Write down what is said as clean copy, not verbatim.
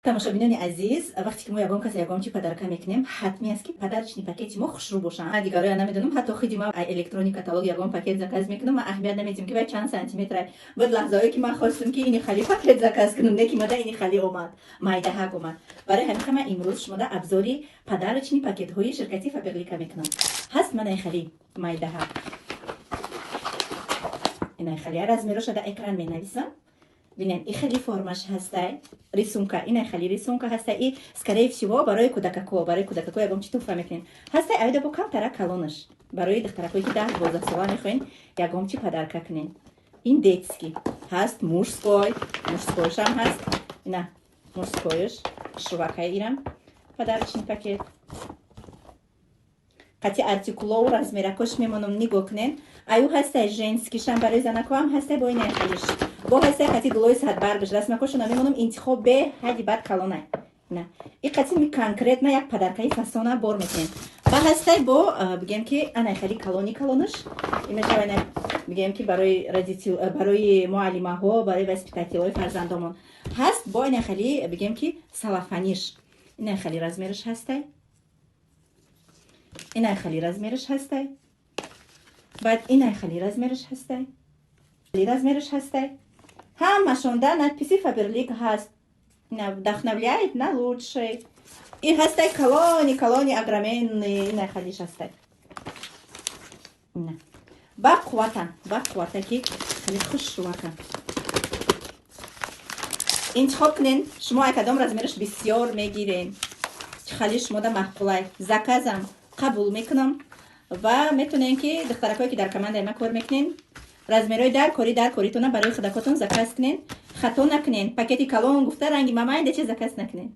Тамошобинони азиз, вақте ки мо ягон кас ягон чи подарка мекунем, ҳатмӣ аст, ки подарочный пакети мо хушрӯ бошанд. Ман дигароя намедонам, ҳатто худи ма электронный каталог ягон пакет заказ мекунам, ман аҳамият намедиҳам, ки вай чанд сантиметр. Буд лаҳзаҳое, ки ман хостам, ки ини хали пакет заказ кунам, не ки мада ини хали омад, майдаҳак омад. Барои ҳамин ман имрӯз шумода обзори подарочный пакетҳои ширкати Фаберлика мекунам. Ҳаст манай хали майдаҳак, инай хали размероша дар экран менависам. Бинем, и хели формаш ҳастай, рисунка, ина хели рисунка ҳастай. И скорее всего барои кӯдакако, барои кӯдакако ягон чи туҳфа мекунем. Ҳастай айда бо камтара калонаш, барои духтаракое, ки 10-12 сола мехоҳен ягон чи подарка кунем. Ин детский ҳаст, мужской, мужскойшам ҳаст. Ина мужскойш шувакай, ирам подарочный пакет қати артикулову размеракош мемонам, нигоҳ кунен. Аю ҳастай женскийшам, барои занакоам ҳастай, бо инай халиш бо ҳастай, қати гулои садбаргаш расмакошона мемонам. Интихоб бе ҳади бад калонай. На и қати ми конкретно як подаркаи фасона бор мекунем. Ба ҳастай бо бигем, ки анай хали калони калонаш имешавай, бигем, ки барои родител, барои муаллимаҳо, барои воспитателҳои фарзандомон ҳаст. Бо инай хали, бигем, ки салафаниш, инай хали размераш ҳастай, инай хали размераш ҳастай, баъд инай хали размераш ҳастай, размераш ҳастай. Ҳамашонда надписи Фаберлик ҳаст, вдохновляет на лучшее. И ҳастай калони калони, огроменный, инай халиш ҳастай. Ба қувватан, ба қуввата, ки хеле хушрӯакан. Интихоб кунен шумо, ай кадом размераш бисёр мегирен, чӣ хали шумода маъқулай. Заказам қабул мекунам ва метонем, ки духтаракое, ки дар командаи ма кор мекунен, размерҳои дар кори дар коритона барои худакотон заказ кунен. Хато накунен, пакети калон гуфта ранги мамайнда че заказ накунен.